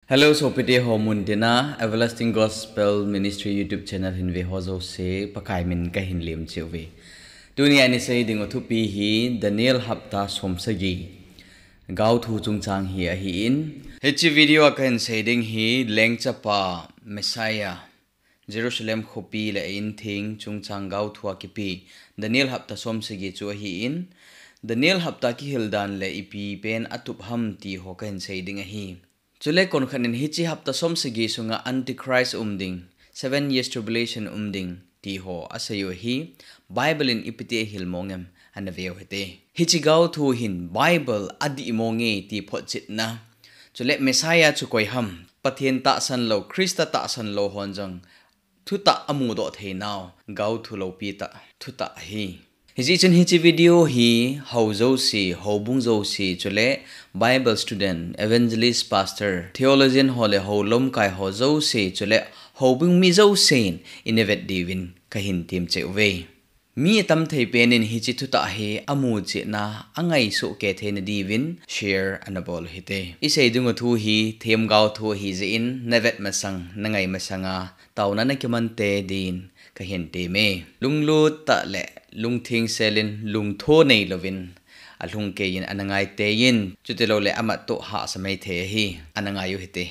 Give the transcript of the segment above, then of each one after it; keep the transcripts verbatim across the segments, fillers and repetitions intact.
Hello, sopite ho, muntina Everlasting Gospel Ministry YouTube channel hin ve ho jouse Pakai min kahin lemcheh uve. Tunia isei ding u thupi hi Daniel hapta somsagi gaothu chungchang hi ahin. Hiche video a kahin sei ding hi Lengchapa Messiah Jerusalem khopi le a-in theng chungchang gaothu a kipe Daniel hapta somsagi chu ahin. Daniel hapta kihil dan le ipi pen atup ham ti ho kahin sei ding ahi. Chule konkhat in hiche hapta somsagi sunga Antichrist um ding, seven years tribulation um ding ti ho asei u hi, Bible in ipi ti ahil mong em, ana ve u hite. Hiche gaothu hin Bible adih mong e ti photchetna. Chule Messiah chu koi ham, Pathen tahsan lou, Christa tahsan lou hon jong thutah amudoh theinau gaothu loupi tah thutah ahi. Hijeh chun hiche video hi hou jouse, houbung jouse, chule Bible student, evangelist, pastor, theologian ho le hou lamkai ho jouse, chule houbung mi jousen ina vet diuvin kahin temcheh uve. Mi atam thei pen in hiche thutah hi amu chetna, angaisuh kei theina diuvin share ana bol u hite. Isei ding u thu hi themgao thu ahijeh in, navet masang, nangai masanga taona nakiman tei din kahin temme. Lunglut tah le lungthengsel in, lungtho neilouvin alhung kei in ana ngai tei in, chutilouleh amat toh hahsa maithei ahi, ana ngai u hite.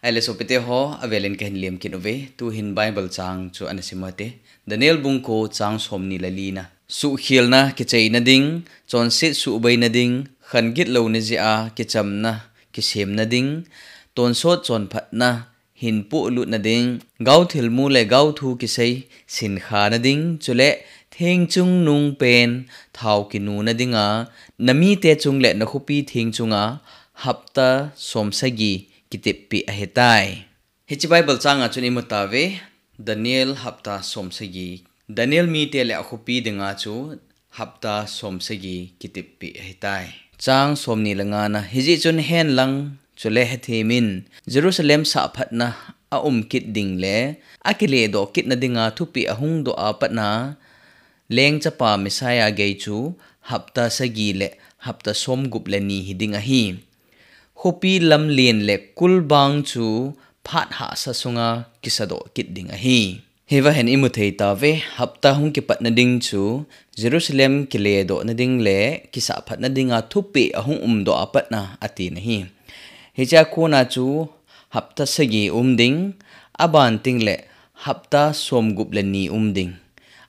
Ahile sopite ho, avel in kahin lem kit uve, tuhin Bible chang chu ana sim u hite. Daniel bung ko chang somni le lina. Suhkhelna kicheina ding, chonset suhbeina ding, khan gitlouna jeh a kichamna kisemna ding, tonsot chonphatna, hinpoh lutna ding, gao thilmu le gao thu kisei sinkhana ding, chule theng chungnung pen thao kinuna dinga, namite chung le nakhopi theng chunga hapta somsagi kiteppeh ahitai. Hiche Bible changa chun imu tauve, Daniel hapta somsagi. Daniel mite le akhopi dinga chu hapta somsagi kiteppeh ahitai. Chang somni le ngana, hijeh chun henlang, chule hethem in, Jerusalem sahphatna aum kit ding le akiledoh kitna dinga thupeh ahung doh a patna, Lengchapa Messiah gei chu hapta sagi le hapta somgup le ni hiding ahi. Khopi lamlen le kulbang chu phat hahsa sunga kisadoh kit ding ahi. Hiva hin imu thei tauve, hapta hung kipatna ding chu Jerusalem kiledohna ding le kisahphatna dinga thupeh ahung umdoh a patna atina ahi. Hichea kona chu hapta sagi um ding, aban tengle hapta somgup le ni um ding.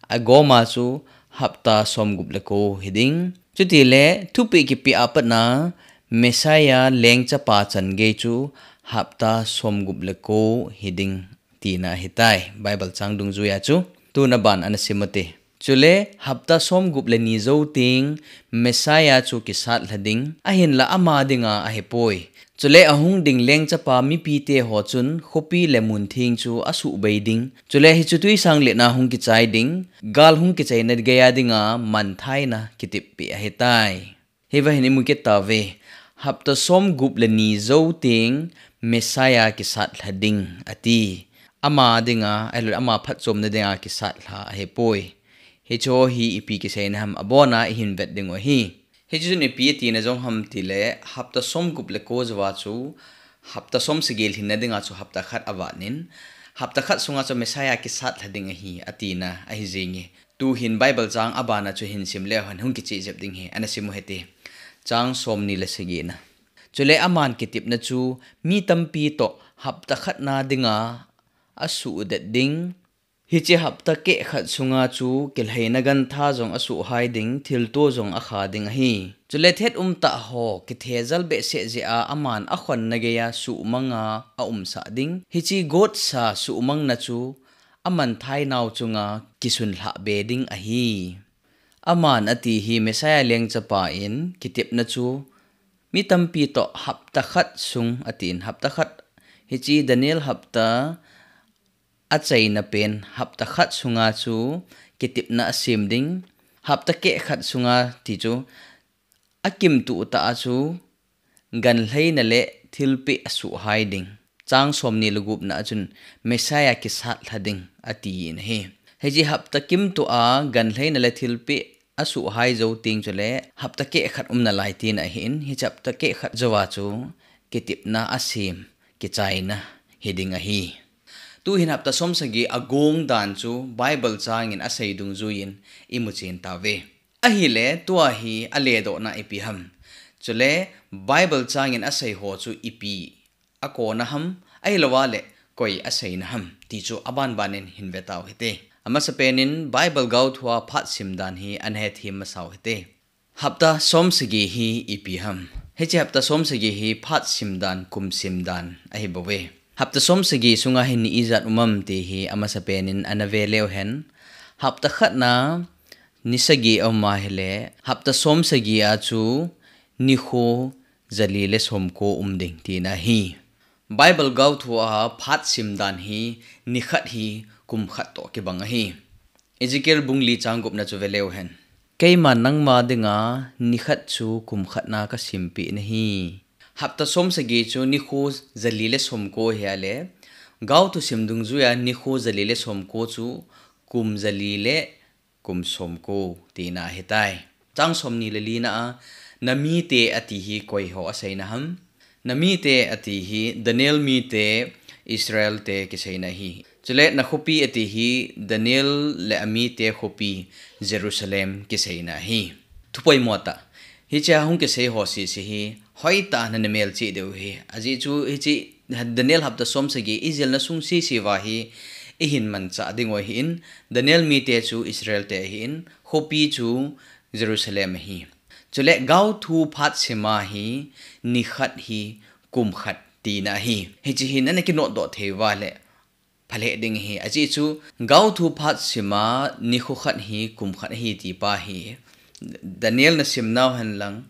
Agoma chu hapta somgup le ko hiding. Chutile thupeh kipeh a patna Messiah Lengchapa chan gei chu hapta somgup le ko hiding tina ahitai. Bible chang dungjuia chu tuna ban ana sim ute. Chule hapta somgup le ni jou teng Messiah chu kisat lha ding, ahinla ama dinga ahipoi. Chule ahung ding Lengchapa mipite ho chun khopi le muntheng chu asuhbei ding. Chule hichu twisang letna hung kichai ding, gal hung kichaina geia dinga manthaina kiteppeh ahitai. Hiva hin imu kit tauve, hapta somgup le ni jou teng Messiah kisat lha ding ati. Ama dinga, ahilou le ama phatchomna dinga kisat lha ahipoi. Hicheho hi ipi kiseina ham abona ihin vet dingu ahi. Hiche chun ipi atina jong ham tile, hapta somgup le ko jouva chu hapta somsagi lhinna dinga chu hapta khat avat in, hapta khat sunga chu Messiah kisat lha ding ahi, atina ahi jenge. Tuhin Bible chang abana chu hin sim leu hen hung kicheh jep ding hi, ana sim u hite. Chang somni le sagina. Chule aman kitepna chu mi tampi toh hapta khatna dinga asuhdet ding. Hiche hapta keh khat sunga chu kilhaina gantha jong asuhhai ding, thilto jong akha ding ahi. Chule thet umtah ho kithejal behseh jeh a aman akhonna geia suhmanga aumsah ding. Hiche gotsa suhmangna chu amanthainau chunga kisunlhah be ding ahi. Aman ati hi Messiah Lengchapa in kitepna chu mi tampi toh hapta khat sung atin, hapta khat, hiche Daniel hapta achaina pen hapta khat sunga chu kitepna asem ding, hapta keh khat sunga ti chu akimtuh tah a chu ganlhaina le thilpeh asuhhai ding. chang somni le gupna a chun Messiah kisat lha ding ati in ahi. Hiche hapta kimtua ganlheina le thilpeh asuhhai jou teng chule hapta kehkhat umna lai tina ahin, hiche hapta kehkhat jouva chu kitepna asem, kichaina hiding ahi. Tuhin hapta somsagi agong dan chu Bible changin asei dungjuiyin imu chen tauve. Ahile tua hi aledohna ipi ham? Chule Bible changin asei ho chu ipi akona ham, ahilouva le koi aseina ham ti chu abanbanin hin vetau hite. Amasapenin Bible gaothua phat simdan hi ana hethem masau hite. Hapta somsagi hi ipi ham? Hiche hapta somsagi hi phat simdan, kum simdan ahibouve. Hapta somsagi sunga hi ni ijat um am ti hi amasapenin ana veleu hen. Hapta khatna ni sagi aum ahile, hapta somsagi a chu nikho jali le somko um ding tina ahi. Bible gaothua phat simdan hi nikhat hi kum khat toh kibang ahi. Ezekiel bung li chang gupna chu veleu hen. Keiman nangma dinga nikhat chu kum khatna kasimpeh nahi. Hapta somsagi chu nikho jali le somko hi ahile, gaothu sim dungjuiya nikho jali le somko chu kum jali le kum somko tina ahitai. Chang somni le lina a, namite ati hi koiho aseina ham? Namite ati hi Daniel mite, Israel te kiseina ahi. Chule nakhopi ati hi Daniel le amite khopi Jerusalem kiseina ahi. Thupoimo tah. Hichea hung kisei ho sese hi hoitah in ana melchih diu ahi. Ajeh chu hiche Daniel hapta somsagi ijilna sung sese uva hi ihin manchah dingu ahin, Daniel mite chu Israel te ahin, khopi chu Jerusalem ahi. Chule gaothu phat sima hi nikhat hi kum khat tina ahi. Hiche hi nana kinotdoh thei uva le phalheh ding ahi. Ajeh chu gaothu phat sima nikho khat hi kum khat ahi tipa hi Daniel nasim nau henlang,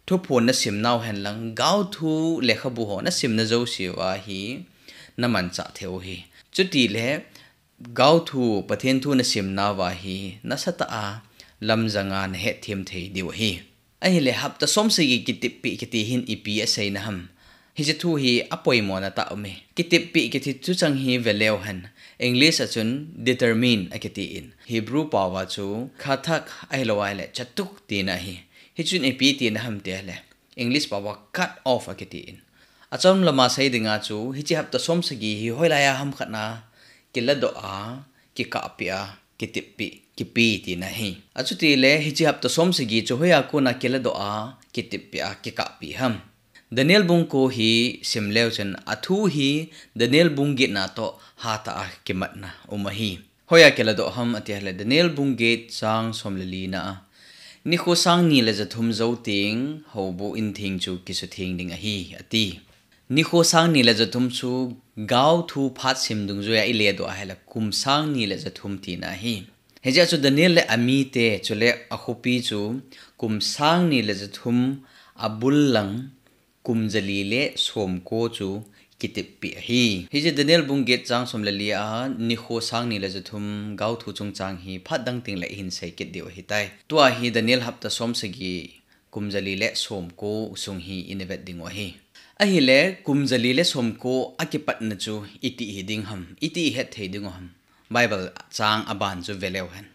Thuphon nasim nau henlang, gaothu lekhabu ho nasimna jouse uva hi namanchah theiu ahi. Chutile gaothu, Pathen thu nasim nauva hi nasatah a lamjanga nahetthem thei diu ahi. Ahile hapta somsagi kiteppeh kiti hin ipi aseina ham? Hiche thu hi apoimona tah aume. Kiteppeh kiti thuchang hi veleu hen. English a chun determine akitin, Hebrew paova chu chatak ahilouleh chatuk tina ahi. Hichun ipi tina ham tile, English paova cut off akitin. Achom lama sei dinga chu hiche hapta somsagi hi hoilaiya ham khatna kiladoh a, kikahpeh a, kiteppeh, kipe tina ahi. Achutile hiche hapta somsagi chu hoiya kona kiladoh a, kiteppeh a, kikahpeh ham? Daniel bung ko hi simleu chun athu hi Daniel bung getna toh hatah a kimatna um ahi. Hoiya kiladoh ham ati ahile Daniel bung get chang som le lina a, nikho sang ni le ja thum jou teng houbuh intheng chu kisutheng ding ahi ati. Nikho sang ni le ja thum chu gaothu phat sim dungjuiya iledoh ahile kum sang ni le ja thum tina ahi. Hijeh chun Daniel le amite chule akhopi chu kum sang ni le ja thum abul lang kum jali le somko chu kiteppeh ahi. Hiche Daniel bung get chang som le li a nikho sang ni le ja thum gaothu chungchang hi phat dang tengle ihin sei kit diu ahitai. Tua hi Daniel hapta somsagi kum jali le somko sung hi ina vet dingu ahi. Ahile kum jali le somko akipatna chu iti hiding ham, iti ihet thei dingu ham? Bible chang aban chu veleu hen.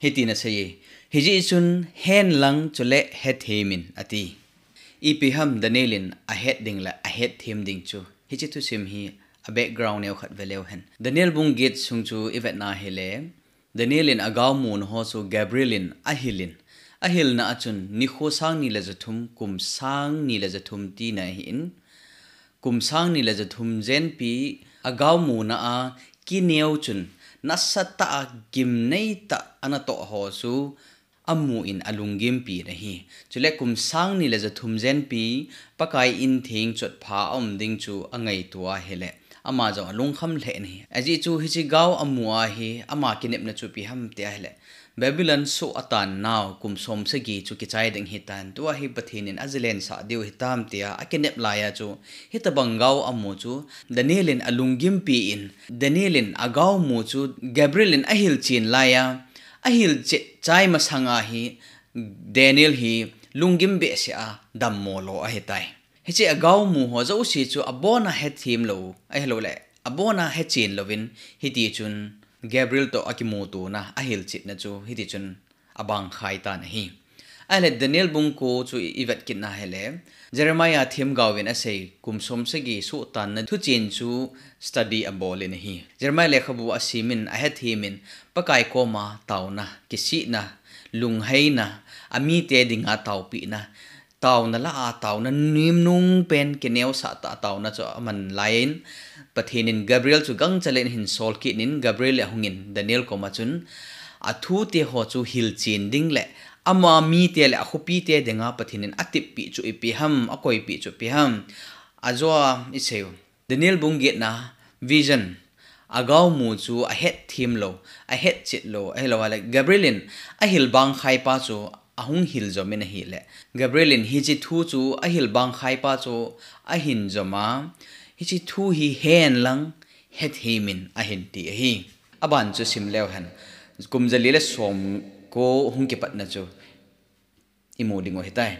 Hitin aseiye, hijeh chun henlang chule hethemin ati. Ipi ham Daniel in ahet ding le ahetthem ding chu? Hiche thusim hi a background neokhat veleu hen. Daniel bung get sung chu ivetna hile, Daniel in agaomuna ho chu Gabriel in ahilin, ahilna a chun nikho sang ni le ja thum, kum sang ni le ja thum tina ahin, kum sang ni le ja thum jenpi agaomuna a kineo chun nasatah a gimneitah a anatoh ho chu amun alunggimpin ahi. Chule kum sang ni le ja thum jenpi Pakai intheng chotpha aum ding chu angaito ahile ama jong alungkham lheh in ahi. Ajeh chu hiche gao amu a hi ama kinepna chu ipi ham ti ahile, Babylon soh atan nau kum somsagi chu kichai ding ahitan, tua hi Pathen in ajilensah diu ahitam tia akinep laiya chu hitobang gao amu chu Daniel in alunggimpin, Daniel in agaomu chu Gabriel in ahilchen laiya, ahilchai masanga hi Daniel hi lunggim behseh a dammo lou ahitai. Hiche agaomu ho jouse chu abona hethem lou, ahilouleh abona hechen louvin, hiti chun Gabriel toh akimutona, ahilchetna chu hiti chun abang khaitan ahi. Ahile Daniel bung ko chu i, ivet kitna hile, Jeremiah themgaovin asei kum somsagi sohtanna thuchen chu study abolin ahi. Jeremiah lekhabu asimin, ahethemin, Pakai koma taona, kisihna, lungheina, amite dinga taopehna, taona lah a taona nimnung pen kineosah tah taona chu aman laiyin, Pathen in Gabriel chu gangchel in ahin sol kit in, Gabriel ahungin Daniel koma chun, athute ho chu hilchen ding le, ama mite le akhopite dinga Pathen in ateppeh chu ipi ham, akoipeh chu ipi ham, ajoa iseiu. Daniel bung getna vision, agaomu chu ahetthem lou, ahetchet lou, ahilouleh Gabriel in ahilbang khaipa chu ahung hiljomin ahile, Gabriel in hiche thu chu ahilbang khaipa chu ahin joma, hiche thu hi henlang hethemin ahin ti ahi. Aban chu simleu hen, kum jali le somko hung kipatna chu imu dingu ahitai.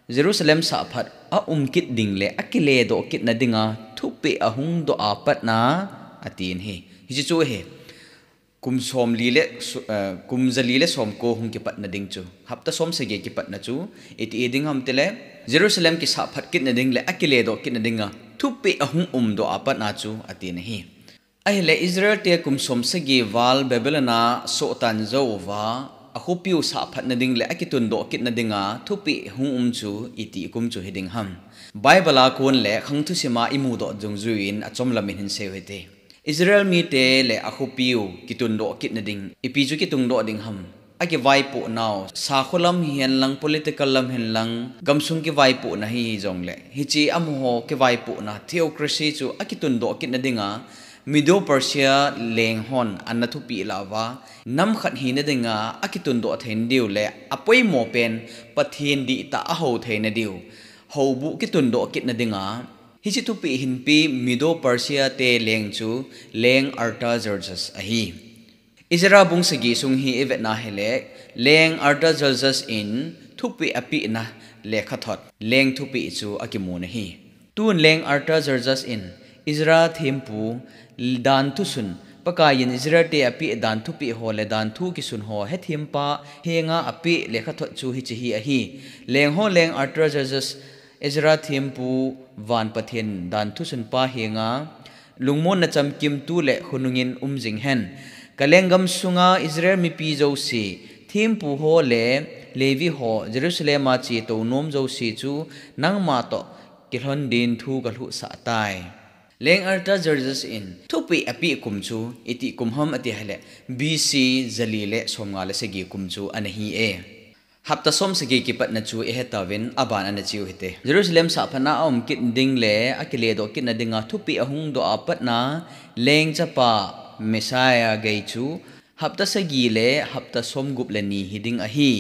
Jerusalem sahphat aum kit ding le akiledoh kitna dinga thupeh ahung doh a patna, atin ahi. Hiche chu ahi, kum somli le, kum jali le somko hung kipatna ding chu, hapta somsagi kipatna chu iti ding ham tile, Jerusalem kisahphat kitna ding le akiledoh kitna dinga thupeh ahung umdoh a patna chu, atin ahi. Ahile Israel te kum somsagi val Babylon a sohtan jouva, akhopiu sahphatna ding le akitundoh kitna dinga thupeh hung um chu iti kum chu hiding ham? Bible a kon le khang thusima imudoh dungjuiyin achomlamin hinseiu hite. Israel mite le akhopiu kitundoh kitna ding, ipi chu kitundoh ding ham? Akivaipohnau, sakho lam hihen lang, political lam hen lang, gamsung kivaipohna hijongle, hiche amaho kivaipohna, theocracy chu akitundoh kitna dinga, Medo Persia lenghon ana thupeh lah uva, nam khat hina dinga akitundoh theina diu le apoimo pen Pathen dihtah ahou theina diu, houbuh kitundoh kitna dinga, hiche thupeh hinpe Medo Persia te leng chu Leng Artaxerxes ahi. Ezra bung sagi sung hi ivetna hile, Leng Artaxerxes in thupeh apehna lekhathot, leng thupeh chu akimun ahi. Tun Leng Artaxerxes in Ezra thempu danthu sun, Pakaiyin Israel te apeh danthu peh ho le danthu kisun ho hethempa henga apeh lekhathot chu hiche hi ahi. Lengho Leng Artaxerxes, Ezra thempu van Pathen danthu sunpa henga, lungmonna chamkimtu le khonungin um jing hen. Ka lenggam sunga Israel mipi jouse, thempu ho le Levi ho, Jerusalem a chetou nom jouse chu nangma toh kilhon din thu kalhuhsah tai. Leng Artaxerxes in thupeh apeh kum chu itih kum ham ati hile, B C jali le somnga le sagi kum chu ana hi e. Hapta somsagi kipatna chu ihetauvin aban ana cheu hite. Jerusalem sahphatna aum kit ding le akiledoh kitna dinga thupeh ahung doh a patna, lengchapa Messiah gei chu hapta sagi le hapta somgup le ni hiding ahi.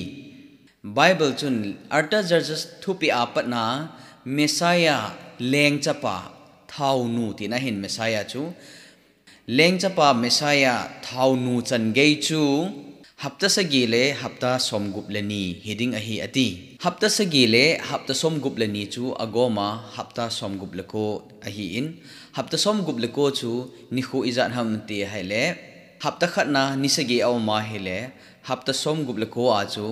Bible chun Artaxerxes thupeh a patna Messiah, lengchapa, thaonu tina ahin Messiah chu, lengchapa Messiah thaonu chan gei chu hapta sagi le hapta somgup le ni hiding ahi ati. Hapta sagi le hapta somgup le ni chu agoma hapta somgup le ko ahin, hapta somgup le ko chu nikho ijat ham ti ahile, hapta khatna ni sagi aum ahile, hapta somgup le ko a chu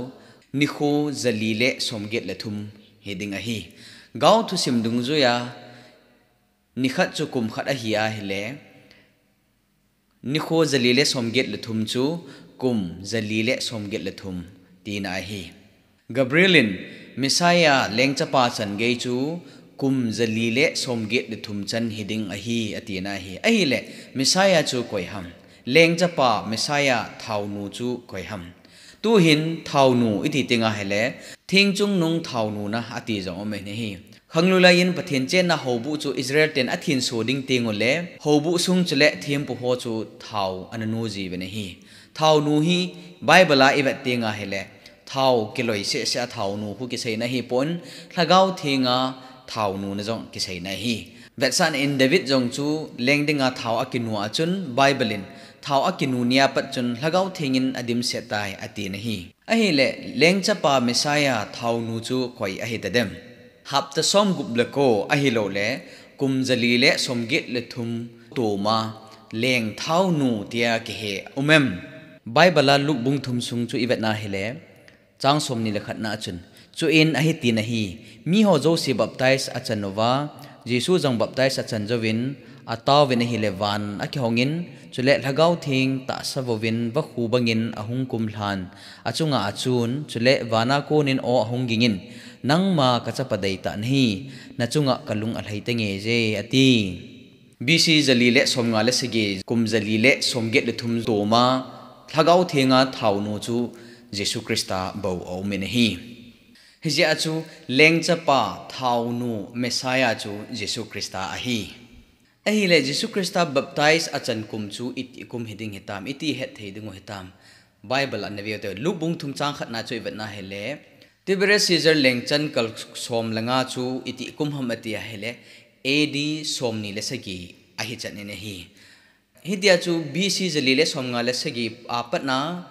nikho jali le somget le thum hiding ahi. Gao thusim dungjuiya nikhat chu kum khat ahi ahile, nikho jali le somget le thum chu kum jali le somget le thum tina ahi. Gabriel in Messiah lengchapa chan gei chu kum jali le somget le thum chan hiding ahi atina ahi. Ahile Messiah chu koi ham? Lengchapa Messiah thaonu chu koi ham? Tuhin thaonu iti tenga hile, theng chungnung thaonuna ati jong aumin ahi. Khanglulai in Pathen chenna houbuh chu Israel ten athenso ding tengule, houbuh sung chule thempu ho chu thao ana nu jiuvin ahi. Thaonu hi Bible a ivet tenga hile, thao kiloi sehseh a thaonu khu kiseina ahipon, Lhagao Thenga thaonuna jong kiseina ahi. Vetsahna in David jong chu leng dinga thao akinu a chun Bible in thao akinu nia pat chun Lhagao Thengin adimset tai atina ahi. Ahile, lengchapa Messiah thaonu chu koi ahitadem? Hapta somgup le ko ahilouleh kum jali le somget le thum toma leng thaonu tia kihe um em? Bible a Luke bung thum sung chu ivetna hile, chang somni le khatna achun, chuin ahi tina hi, miho jouse baptize achan uva, Jesu jong baptize achan jouvin, ataovin ahile van akihongin, chule Lhagao Theng tahsa vouvin vakhu bangin ahung kumlhan, achunga achun, chule vana konin aw ahung gingin, nangma kachapa deitah nahi, nachunga kalung alhai tange je, ati. B C jali le somnga le sagi, kum jali le somget le thum toma, Lhagao Thenga thaonu chu Jesu Christa bou aumin ahi. Hijeh a chu lengchapa thaonu Messiah chu Jesu Christa ahi. Ahile Jesu Christa baptize achan kum chu iti kum hiding hitam, iti hetthei dingu hitam? Bible a naveu te, Luke bung thum chang khatna chu ivetna hile, Tiberius Caesar lengchan kal som le nga chu iti kum ham ati ahile, A D somni le sagi ahi chanin ahi. Hitia chu B C jali le somnga le sagi apatna,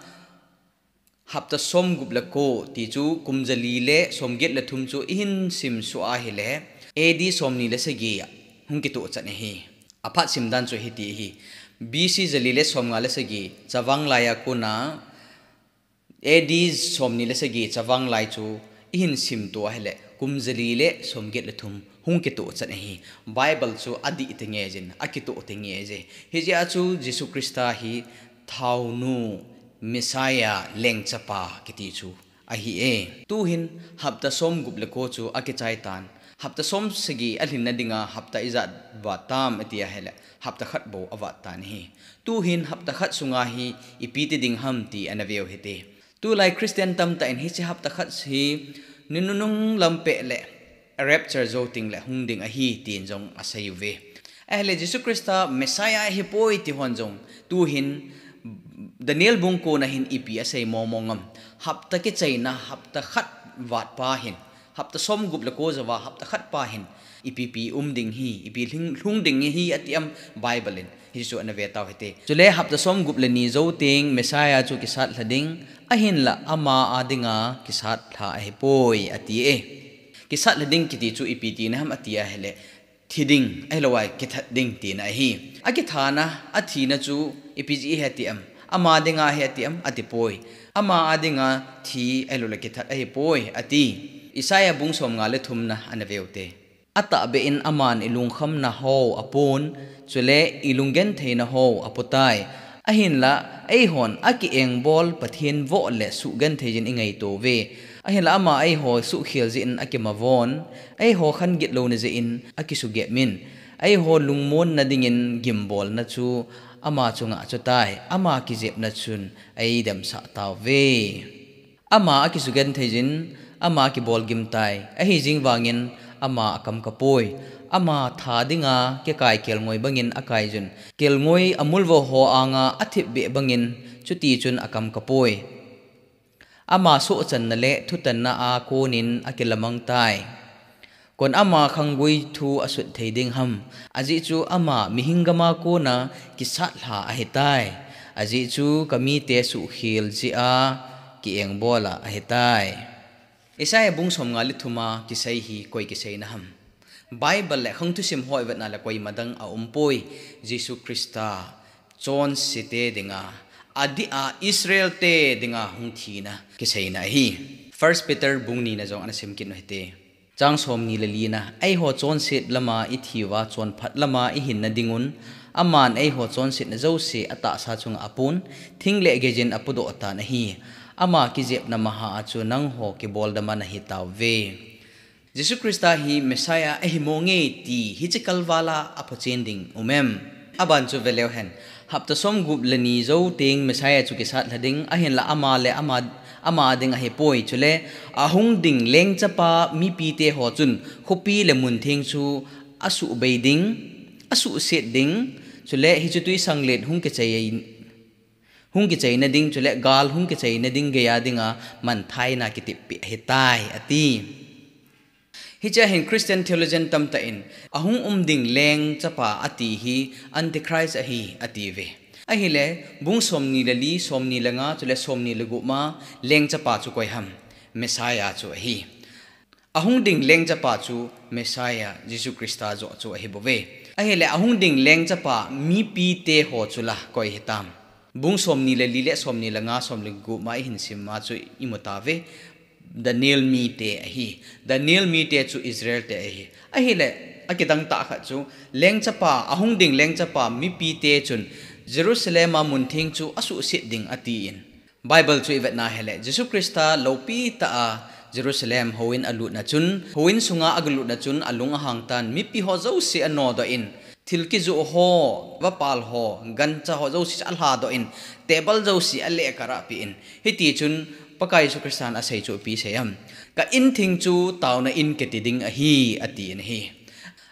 hapta somgup le ko ti chu kum jali le somget le thum chu ihin simsuh ahile, A D somni le sagi hung kitoh chan ahi. Aphat simdan chu hiti ahi. B C jali le somnga le sagi chavang laiya kona, A D somni le sagi chavang lai chu ihin simto ahile, kum jali le somget le thum hung kitoh chan ahi. Bible chu adih tenge jin, akitoh tenge je. Hijeh a chu Jesu Christa hi thaonu, Messiah, lengchapa kiti chu ahi e. Tuhin hapta somgup le ko chu akichai tan. Hapta somsagi alhinna dinga hapta ijat vat tam ati ahile, hapta khat bou avat tan ahi. Tuhin hapta khat sunga hi ipi ti ding ham ti anaveu hite. Tulai Christian tamtah in hiche hapta khat hi ni nunung lam peh le rapture jou tengle hung ding ahi tin jong asei uve. Ahile Jesu Christa Messiah ahipoi ti hon jong tuhin Daniel bung kona hin ipi asei mong mong am? Hapta kichaina, hapta khat vat pa hin, hapta somgup le ko jouva hapta khat pa hin ipi pi um ding hi, ipi lhung ding hi ati am Bible in? Hichu anave tau hite. Chule hapta somgup le ni jou teng Messiah chu kisat lha ding, ahinla ama a dinga kisat lha ahipoi ati e. Kisat lha ding kiti chu ipi tina ham ati ahile, thi ding, ahilou a kithat ding tina ahi. Akithana, athina chu ipi jeh ahi ati am? Ama dinga ahi ati am? Atipoi. Ama a dinga thi ahiloule kithat ahipoi ati. Isaiah bung somnga le thumna anaveu te. Atahbeh in aman ilungkhamna ho apon, chule ilunggentheina ho apotai. Ahinla eihon aki-engbol Pathen voh le suhgenthei jin ingaito uve. Ahinla ama eiho suhkhel jeh in akimavon, eiho khan gitlouna jeh in akisugep in, eiho lungmonna dingin gimbolna chu ama chunga achutai. Ama kijepna chun eidemsah tauve. Ama akisugenthei jin, ama akibolgim tai. Ahijeng vangin ama akam kapoi. Ama tha dinga kikai kelngoi bangin akaijun, kelngoi amulvo ho anga athipbeh bangin, chutichun akam kapoi. Ama sohchanna le thutanna a konin akilamang tai. Kon ama khanggui thu asut thei ding ham? Ajeh chu ama mihing gama kona kisat lha ahitai. Ajeh chu kamite suhkhel jeh a ki-engbola ahitai. Isaiah bung somnga le thuma kisei hi koi kiseina ham? Bible le khang thusim ho ivetna le koima dang aumpoi. Jesu Christa chonsete dinga, adeh a Israelte dinga hung thina kiseina ahi. First Peter bung nina jong ana simkit u hite. Chang somni le lina, eiho chonset lama ithiuva chonphat lama ihinna dingun, aman eiho chonsetna jouse atahsa chunga apon, thing le geijin apodoh tan ahi. Ama kijepna maha a chu nangho kiboldama nahitauve. Jesu Christa hi Messiah ahimonge ti hiche kalvala aphochen ding um em? Aban chu veleu hen. Hapta somgup le ni jou teng Messiah chu kisat lha ding, ahinla ama le ama, ama ding ahipoi, chule ahung ding lengchapa mipite ho chun khopi le muntheng chu asuhbei ding, asuhset ding, chule hiche twisanglet hung kichai, hung kichaina ding, chule gal hung kichaina ding geiya dinga manthaina kiteppeh ahitai, ati. Hichea hin Christian theologian tamtah in, ahung um ding lengchapa ati hi Antichrist ahi, atiuve. Ahile, bung somni le li, somni le nga, chule somni le gup ma, lengchapa chu koi ham? Messiah chu ahi. Ahung ding lengchapa chu Messiah Jesu Christa joh chu ahi bouve. Ahile ahung ding lengchapa mipite ho chu la koi hitam? Bung somni le li le somni le nga, somni le gup ma ihin sim ma chu imu tauve. Daniel mite ahi. Daniel mite chu Israel te ahi. Ahile, akidang tah khat chu, lengchapa, ahung ding lengchapa mipite chun Jerusalem a muntheng chu asuhset ding atin. Bible chu ivetna hile, Jesu Christa lopi tah a Jerusalem houin alutna chun, houin sunga agalutna chun alung ahang tan, mipi ho jouse anodoh in, thil kijoh ho, vapal ho, gancha ho jouse alhadoh in, table jouse aleh karahpeh in. Hitichun Pakai Jesu Christan asei chu ipi asei em? Ka in theng chu taona in kiti ding ahi, atin ahi.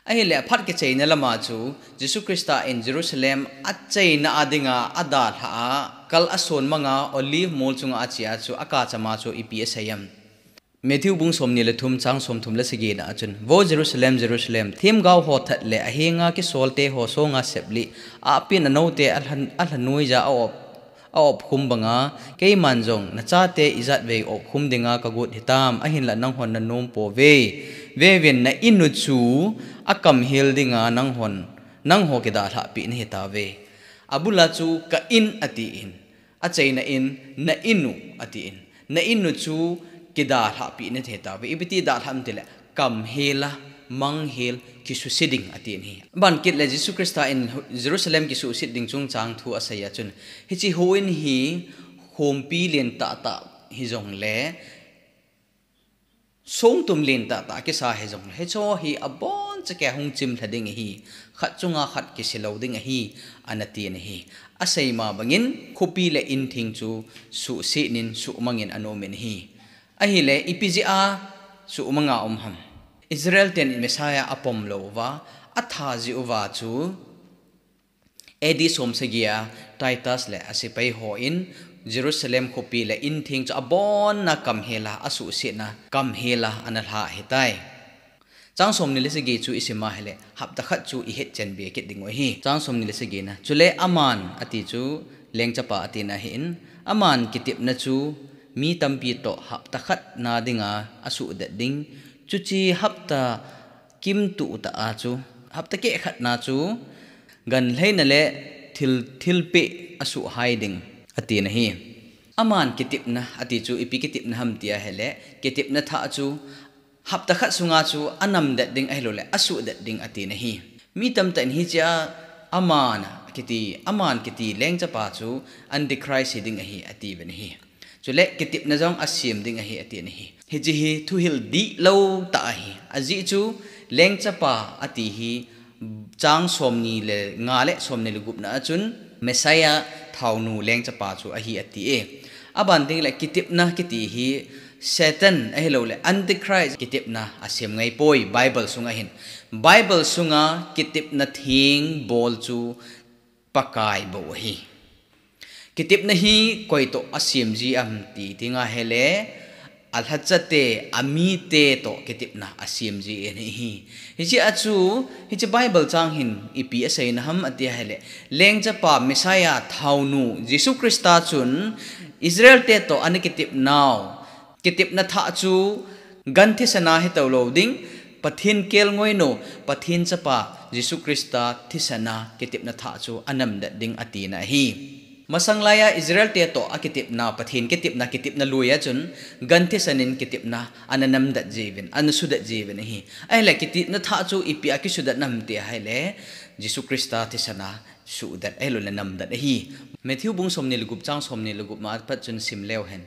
Ahile aphat kicheina lama chu, Jesu Christa in Jerusalem acheina a dinga adalhah a, kal ason manga Olive mol chunga achea chu akachama chu ipi asei em? Matthew bung somni le thum chang somthum le sagina a chun, Vo Jerusalem, Jerusalem, themgao ho that le ahenga kisolte ho songa seplih, ahpin anoute alha, alha noija a-op, a-opkhum banga, keiman jong nachate ijatvei opkhum dinga kagot hitam, ahinla nanghon nanom pouve. Veuvin, na-in u chu akamhel dinga nanghon, nangho kidalhahpeh nahitauve. Abula chu ka in atin, acheina in, na-in u atin. Na-in u chu kidalhahpeh nahi tauve. Ipiti dalhah em tile, kamhel a, manghel, kisuhset ding atin ahi. Aban kit le Jesu Christa in Jerusalem kisuhset ding chungchang thu asei a chun, hiche houin hi khompi len tahtah hijongle, songtum len tahtah kisa hijongle, hicheho hi abonchauva hung chimlha ding ahi, khat chunga khat kisilou ding ahi, anatin ahi. Asei ma bangin, khopi le in theng chu suhset in, suhmangin anomin ahi. Ahile, ipi jeh a suhmanga um ham? Israel ten Messiah apom louva, atha jeh uva chu, A D somsagi a Titus le asepai hon Jerusalem khopi le in theng chu abonna kamhel a, asuhsetna kamhel a analha ahitai. Chang somni le sagi chu isim a hile, hapta khat chu ihetchen be kit diu ahi. Chang somni le sagina. Chule aman ati chu lengchapa atina ahin, aman kitepna chu mi tampi toh hapta khat na dinga asuhdet ding. Chuche hapta kimtuh tah a chu, hapta kehkhat na chu, ganlheina le thil, thilpeh asuhhai ding, atina ahi. Aman kitepna ati chu, ipi kitepna ham tia hile, kitepna thah chu, hapta khat sunga chu anamdet ding ahilouleh, asuhdet ding atina ahi. Mi tamtah in hichea aman kiti, aman kiti lengchapa chu Antichrist hiding ahi atiuvin ahi. Chule kitepna jong asem ding ahi atina ahi. Hiche hi thuhil dihlou tah ahi. Ajeh chu lengchapa ati hi chang somni le nga le somni le gupna a chun Messiah thaonu lengchapa chu ahi ati e. Aban ding le kitepna kiti hi Satan ahilouleh Antichrist kitepna asem ngaipoi Bible sunga hin. Bible sunga kitepna theng bol chu Pakai bou ahi. Kitepna hi koi toh asem ji am ti dinga hile, alhachate, amite toh kitepna asem ji ahi. Hichea chu, hiche Bible chang hin ipi aseina ham atia hile, lengchapa Messiah thaonu Jesu Christa chun Israel te toh ana kitepnau, kitepna thah chu gan thisana hitolou ding, Pathen kelngoinou, Pathen chapa Jesu Christa thisana kitepna thah chu anamdet ding atina ahi. Masang laiya Israel te toh akitepna, Pathen kitepna, kitepna lui a chun gan thisan in kitepna ana namdet jiuvin, ana sudet jiuvin ahi. Ahile kitepna thah chu ipi a kisudet nam ti ahile, Jesu Christa thisana sudet ahilouleh namdet ahi. Matthew bung somni le gup chang somni le gup ma pat chun sim leu hen.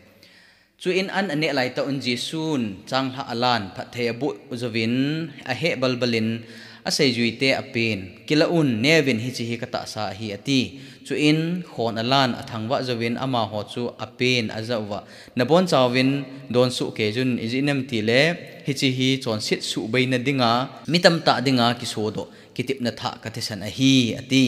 Chuin an aneh laitah un Jesun changlhah alan, phatthei aboh jouvin, aheh balbal in, aseijuite apen, Kilah un, neuvin hiche hi katahsa ahi, ati. Chuin khon alan, athangvah jouvin amaho chu apen ajah uva, Nabonchauvin donsoh keijun, ijeh inem itile, hiche hi chonset suhbeina dinga, mi tamtah dinga kisodoh kitepna thah kathisan ahi, ati.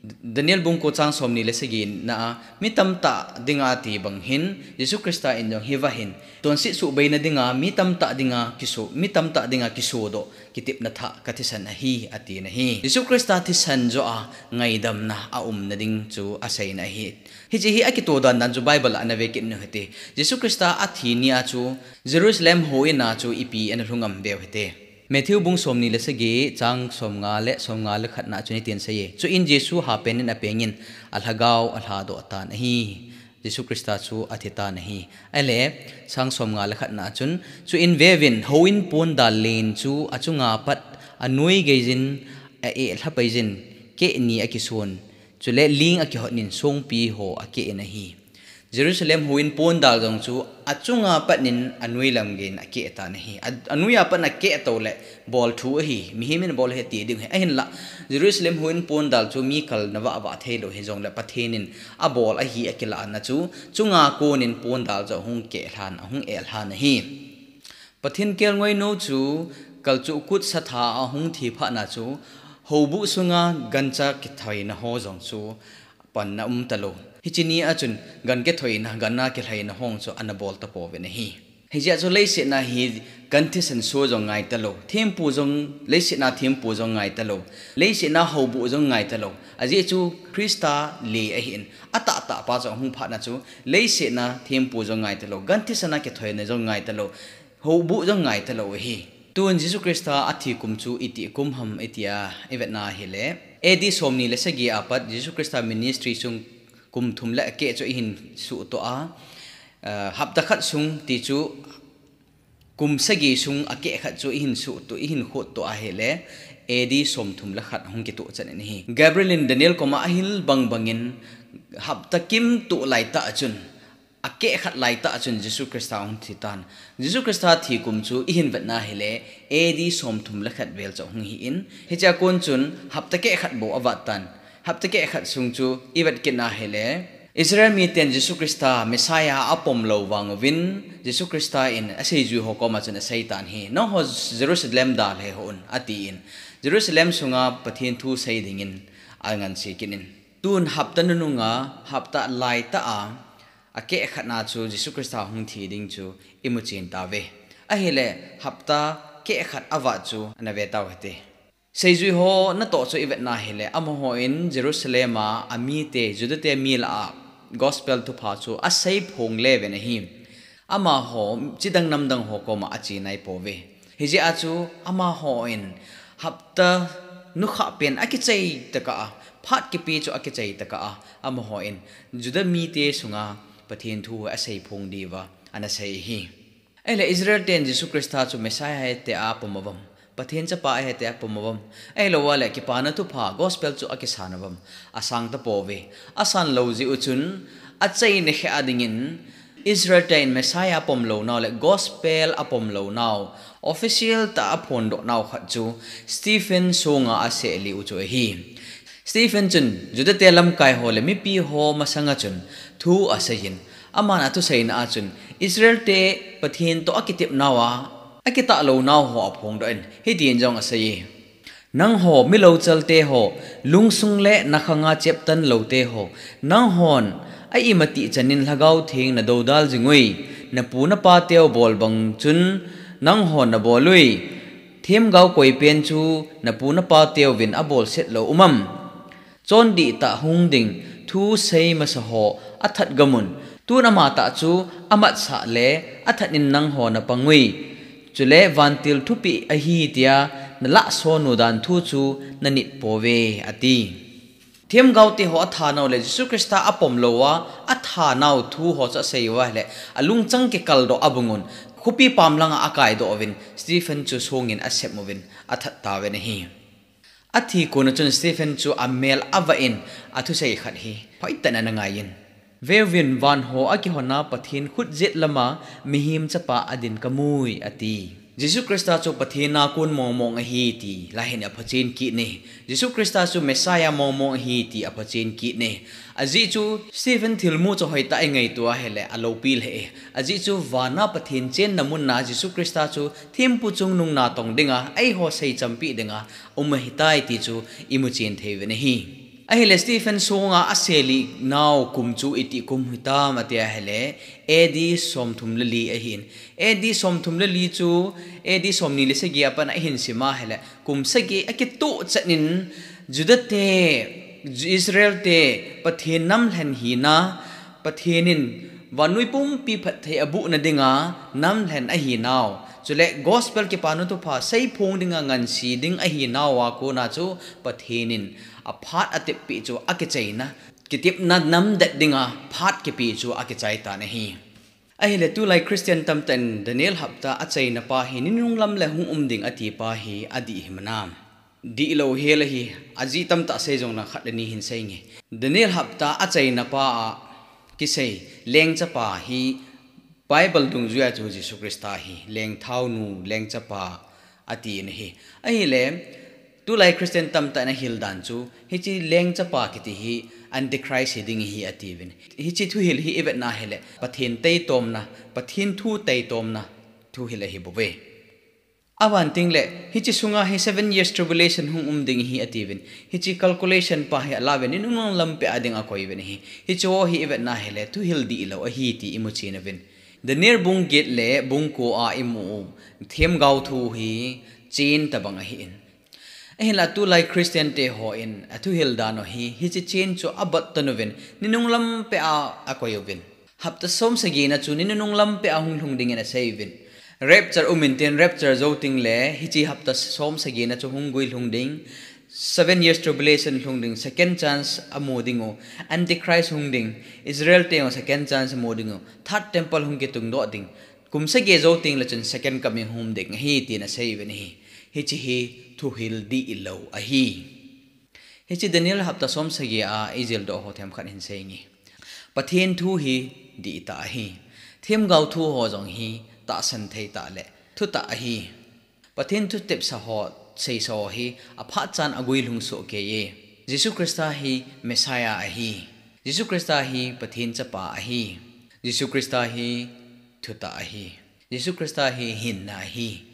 Daniel bung ko chang somni le sagi na a, mi tamtah dinga ati bang hin, Jesu Christa in jong hiva hin, tonsit suhbeina dinga, mi tamtah dinga kiso, mi tamtah dinga kisodoh, kitepna thah kathisan ahi, atina ahi. Jesu Christa thisan joh a ngaidamna aumna ding chu aseina ahi. Hiche hi akitoh dan dan chu Bible a ana ve kit u hite. Jesu Christa athi ni a chu Jerusalem houin a chu ipi ana lhung am veu hite. Matthew bung somni le sagi, chang somnga le somnga le khat na chun hitin asei e. Chuin Jesu hapen in apengin, alhagao alhadoh tan ahi. Jesu Christa chu athi tan ahi. Ahile, chang somnga le khat na chun, chuin veuvin, houin pondal len chu achunga pat anoi geiyin, a-eh lhapaiyin, keh ni akisun, chule ling akihotnin songpi ho akeh in ahi. Jerusalem houin pondal jong chu achunga patnin anoi lam geiyin akeh tan ahi. A, anoi a pat akeh to le bol thu ahi. Mihem in bol ahi ti ding ahi. Ahinla, Jerusalem houin pondal chu mi kalna vah vah theilou hijongle Pathen in abol ahi akilahna chu, chunga konin pondal chu ahung keh lhan, ahung eh lhan ahi. Pathen kelngoinou chu kalchuh kut satha ahung thi phat na chu, houbuh sunga gancha kithoina ho jong chu panna um talou. Hiche ni a chun gan kithoina, gan a kilhaina ho chu ana bol tapouvin ahi. Hijeh a chu leiset na hi gan thisan so jong ngai talou. Thempu jong, leiset na thempu jong ngai talou. Leiset na houbuh jong ngai talou. Ajeh chu Christa le ahin. Atahtah pa chu ahung phat na chu leiset na thempu jong ngai talou. Gan thisan a kithoina jong ngai talou. Houbuh jong ngai talou ahi. Tun Jesu Christa athi kum chu itih kum ham itia ivetna hile, A D somni le sagi a pat Jesu Christa ministry chung kum thum le akeh chu ihin suhtoh a, ah, hapta khat sung ti chu kum sagi sung akeh khat chu ihin suhtoh, ihin khottoh ahile, A D somthum le khat hung kitoh chan in ahi. Gabriel in Daniel koma ahil bang bangin hapta kim toh laitah a chun, akeh khat laitah a chun Jesu Christa ahung thi tan. Jesu Christa thi kum chu ihin vetna hile, A D somthum le khat vel chu ahung hi in, hichea kon chun hapta keh khat bou avat tan. Hapta keh khat sung chu ivet kitna hile, Israel miten Jesu Christa Messiah apom lou vang uvin, Jesu Christa in aseijui ho koma chun asei tan ahi, nangho Jerusalem dalha hih un, atin, Jerusalem sunga Pathen thu sei dingin anganse kit in. Tun hapta nununga, hapta laitah a, akeh khat na chu Jesu Christa hung thi ding chu imuchen tauve. Ahile hapta keh khat avat chu ana ve tau hite. Seijui ho natoh chu ivetna hile, amahon Jerusalem a amite, Juda te mi lah a gospel thupha chu asei phong le uvin ahi. Amaho chidang namdang ho koma ache naipouve. Hijeh a chu amahon hapta nukhah pen akichai tokah a, phat kipe chu akichai tokah a, amahon Juda mite sunga Pathen thu asei phong diuva ana sei ahi. Ahile Israel ten Jesu Christa chu Messiah ahi tia apom uvam, Pathen chapa ahi tia apom uvam, ahilou le kipana thupha gospel chu akisan uvam, asang tapouve. Asan lou jeh u chun, achaina kheh a dingin, Israel ten Messiah apom lounau le gospel apom lounau, official tah a aphondoh nau khat chu Stephen songa aseh lih u chu ahi. Stephen chun Juda te lamkai ho le mipi ho masanga chun thu aseiyin, aman athuseina a chun Israel te Pathen toh akitepnau a, akitah lounau ho aphongdoh in, hitin jong asei e. Nangho milouchal te ho, lungsung le nakhanga cheptan lou te ho, nanghon a imatih chan in Lhagao Theng nadoudal jing ui, napu napa teu bol bang chun nanghon nabol ui, themgao koi pen chu napu napa teuvin abolset lou um am? Chondihtah hung ding thu sei masa ho athat gam un, tun amatah chu amatsah le athat in nangho napang ui. Chule vantil thupeh ahi tia nalah son u dan thu chu nanit pouve, ati. Themgao te ho athanau le Jesu Christa apom lou a athanau thu ho chu asei uva ahile, alungchang kikaldoh abang un, khopi pam langa akaidoh uvin, Stephen chu songin asep uvin, athat tauvin ahi. Athi kon a chun Stephen chu amel avah in athusei khat hi hoitah in ana ngai in. Veuvin, van ho akihon a Pathen khut jet lama mihem chapa adin kamui, ati. Jesu Christa chu Pathen a kon mongmong ahi ti, lai hin aphachen kit e. Jesu Christa chu Messiah mongmong ahi ti aphachen kit e. Ajeh chu Stephen thilmu chu hoitah a ingaito ahile aloupi lheh e. Ajeh chu vana Pathen chenna munna Jesu Christa chu thempu chungnung natong dinga, eiho seichampeh dinga um ahitai ti chu imuchen thei uvin ahi. Ahile Stephen songa aselih nau kum chu iti kum hitam atia ahile, A D somthum le li ahin. A D somthum le li chu, A D somni le sagi apat a ihin sim ahile, kum sagi akitoh chan in, Juda te, Israel te, Pathen namlhen hina, Pathen in vannoi pumpi phatthei abohna dinga namlhen ahinau, chule gospel kipana thupha seiphong dinga ngansi ding ahinau a kona chu Pathen in aphat ateppi chu akichaina, kitepna namdet dinga phat kipe chu akichai tan ahi. Ahile tulai Christian tamtah in Daniel hapta achaina pa hi ninung lam le hung um ding ati pa hi adih himnam. Dihlou hel ahi, ajeh tamtah sei jong lang khat le ni hin seinge. Daniel hapta achaina pa a kisei lengchapa hi Bible dungjuia chu Jesu Christa hi lengthaunu, lengchapa ati in ahi. Ahile, tulai Christian tamtah in ahil dan chu, hiche lengchapa kiti hi Antichrist hiding ahi atiuvin. Hiche thuhil hi ivetna hile, Pathen taitomna, Pathen thu taitomna thuhil ahi bouve. Aban tengle, hiche sunga hi seven years tribulation hung um ding ahi atiuvin. Hiche calculation pa hi alauvin, ninung lam peh a ding akoiuvin ahi. Hiche ho hi ivetna hile, thuhil dihlou ahi ti imu chen uvin. Daniel bung get le bung ko a imu u themgao thu hi chen tobang ahin. Ahinla tulai Christian te hon athuhil dan u hi, hiche chen chu abot tan uvin, ninung lam peh a akoiuvin. Hapta somsagina chu ninung lam peh a hung lhung dingin aseiuvin. Rapture um intin, rapture jou tengle, hiche hapta somsagina chu hung guilhung ding, seven years tribulation lhung ding, second chance amu ding u, Antichrist hung ding, Israel te jong second chance amu ding u, third temple hung kitungdoh ding, kum sagi jou tengle chun second coming hung um ding ahi tin aseiuvin ahi. Hiche hi thuhil dihlou ahi. Hiche Daniel hapta somsagi a ijildoh ho themkhat hin seinge. Pathen thu hi dihtah ahi. Themgao thu ho jong hi tahsan thei tah le thutah ahi. Pathen thutepsa ho, seisa ho hi aphat chan aguilhung sohkei e. Jesu Christa hi Messiah ahi. Jesu Christa hi Pathen chapa ahi. Jesu Christa hi thutah ahi. Jesu Christa hi hinna ahi.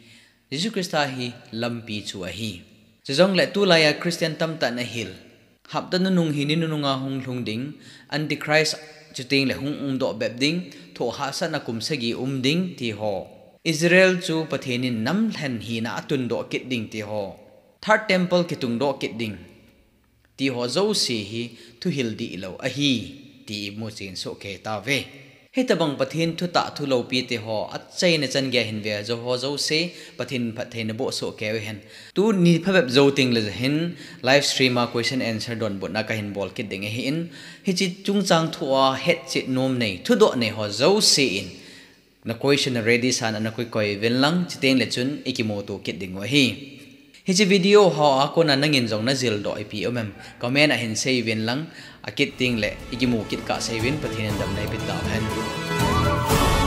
Jesu Christa hi lampi chu ahi. Chujongle tulai a Christian tamtah in ahil, hapta nunung hi ninunung a hung lhung ding, Antichrist chutengle hung umdoh bep ding, thohhahsatna kum sagi um ding ti ho, Israel chu Pathen in namlhen hina atundoh kit ding ti ho, third temple kitungdoh kit ding ti ho jouse hi thuhil dihlou ahi ti imu chen sohkei tauve. Hitobang Pathen thutah thu loupi te ho achaina chan geiya hin ve jou ho jouse, Pathen in phattheina boh sohkei uhen. Tuni phabep jou tengle hin live stream a question answer donbutna kahin bol kit ding ahin, hiche chungchang thu a hetchet nom nei, thudoh nei ho jouse in na question ready san ana koikoi uvin lang, chutengle chun ikimuto kit ding u ahi. Hiche video ho a kona nangin jong najildoh ipi um em, comment a hin seiuvin lang, akit tengle ikimu kit kah seiuvin, Pathen in damna eipeh tauhen.